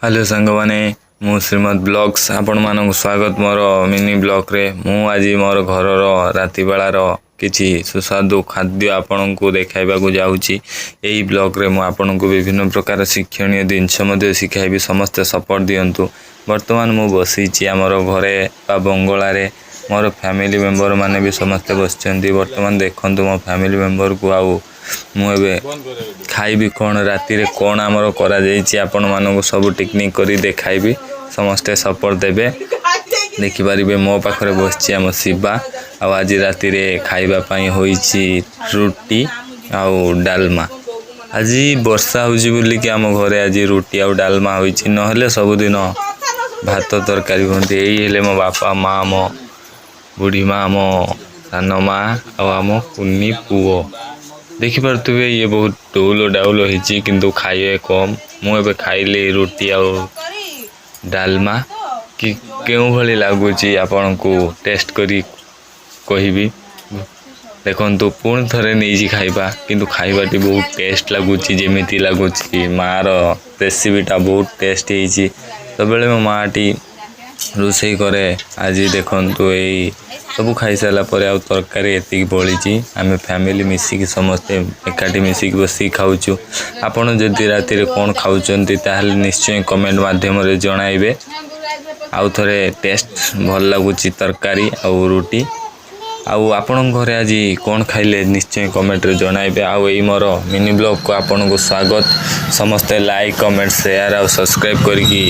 Hello ସାଙ୍ଗମାନେ, ମୁଁ ଶ୍ରୀମଦ୍ blogs, ଆପଣମାନଙ୍କୁ ସ୍ୱାଗତ ମୋର ମିନି ବ୍ଲଗ୍ରେ। ମୁଁ ଆଜି ମୋର ଘରର ରାତି ବେଳାର କିଛି ସୁସ୍ୱାଦୁ ଖାଦ୍ୟ ଆପଣଙ୍କୁ ଦେଖାଇବାକୁ ଯାଉଛି। ଏହି ବ୍ଲଗ୍ରେ ମୁଁ ଆପଣଙ୍କୁ ବିଭିନ୍ନ ପ୍ରକାର ଶିକ୍ଷଣୀୟ ଜିନିଷ ମଧ୍ୟ ଶିଖାଇବି। ସମସ୍ତେ ସପୋର୍ଟ ଦିଅନ୍ତୁ। ବର୍ତ୍ତମାନ ମୁଁ ବସିଛି ଆମର ଘରେ ବା ବଙ୍ଗଳାରେ। ମୋର ଫ୍ୟାମିଲି ମେମ୍ବର ମାନେ ବି ସମସ୍ତେ ବସିଛନ୍ତି। ବର୍ତ୍ତମାନ ଦେଖନ୍ତୁ ମୋ ଫ୍ୟାମିଲି ମେମ୍ବରକୁ। ଆଉ ମୁଁ ଏବେ ଖାଇବି କ'ଣ, ରାତିରେ କ'ଣ ଆମର କରାଯାଇଛି, ଆପଣମାନଙ୍କୁ ସବୁ ଟେକ୍ନିକ୍ କରି ଦେଖାଇବି। ସମସ୍ତେ ସପୋର୍ଟ ଦେବେ। ଦେଖିପାରିବେ, ମୋ ପାଖରେ ବସିଛି ଆମ ଶିବା। ଆଉ ଆଜି ରାତିରେ ଖାଇବା ପାଇଁ ହୋଇଛି ରୁଟି ଆଉ ଡାଲମା। ଆଜି ବର୍ଷା ହେଉଛି ବୋଲିକି ଆମ ଘରେ ଆଜି ରୁଟି ଆଉ ଡାଲମା ହୋଇଛି, ନହେଲେ ସବୁଦିନ ଭାତ ତରକାରୀ ହୁଅନ୍ତି। ଏଇ ହେଲେ ମୋ ବାପା ମା, ମୋ ବୁଢ଼ୀ ମା, ମୋ ସାନ ମା ଆଉ ଆମ କୁନି ପୁଅ। ଦେଖିପାରୁଥିବେ, ଇଏ ବହୁତ ଡଉଲ ଡାଉଲ ହେଇଛି, କିନ୍ତୁ ଖାଇବେ କମ୍। ମୁଁ ଏବେ ଖାଇଲି ରୁଟି ଆଉ ଡାଲମା କି କେଉଁ ଭଳି ଲାଗୁଛି, ଆପଣଙ୍କୁ ଟେଷ୍ଟ କରି କହିବି। ଦେଖନ୍ତୁ, ପୁଣି ଥରେ ନେଇଛି ଖାଇବା, କିନ୍ତୁ ଖାଇବାଟି ବହୁତ ଟେଷ୍ଟ ଲାଗୁଛି। ଯେମିତି ଲାଗୁଛି, ମାଆର ରେସିପିଟା ବହୁତ ଟେଷ୍ଟ ହେଇଛି। ସବୁବେଳେ ମୋ ମାଆଟି ରୋଷେଇ କରେ। ଆଜି ଦେଖନ୍ତୁ, ଏଇ ସବୁ ଖାଇସାରିଲା ପରେ ଆଉ ତରକାରୀ ଏତିକି ବଳିଛି। ଆମେ ଫ୍ୟାମିଲି ମିଶିକି, ସମସ୍ତେ ଏକାଠି ମିଶିକି ବସିକି ଖାଉଛୁ। ଆପଣ ଯଦି ରାତିରେ କ'ଣ ଖାଉଛନ୍ତି, ତାହେଲେ ନିଶ୍ଚୟ କମେଣ୍ଟ ମାଧ୍ୟମରେ ଜଣାଇବେ। ଆଉ ଥରେ ଟେଷ୍ଟ ଭଲ ଲାଗୁଛି ତରକାରୀ ଆଉ ରୁଟି। ଆଉ ଆପଣଙ୍କ ଘରେ ଆଜି କ'ଣ ଖାଇଲେ, ନିଶ୍ଚୟ କମେଣ୍ଟରେ ଜଣାଇବେ। ଆଉ ଏଇ ମୋର ମିନି ବ୍ଲଗ୍କୁ ଆପଣଙ୍କୁ ସ୍ୱାଗତ। ସମସ୍ତେ ଲାଇକ୍, କମେଣ୍ଟ, ସେୟାର ଆଉ ସବସ୍କ୍ରାଇବ୍ କରିକି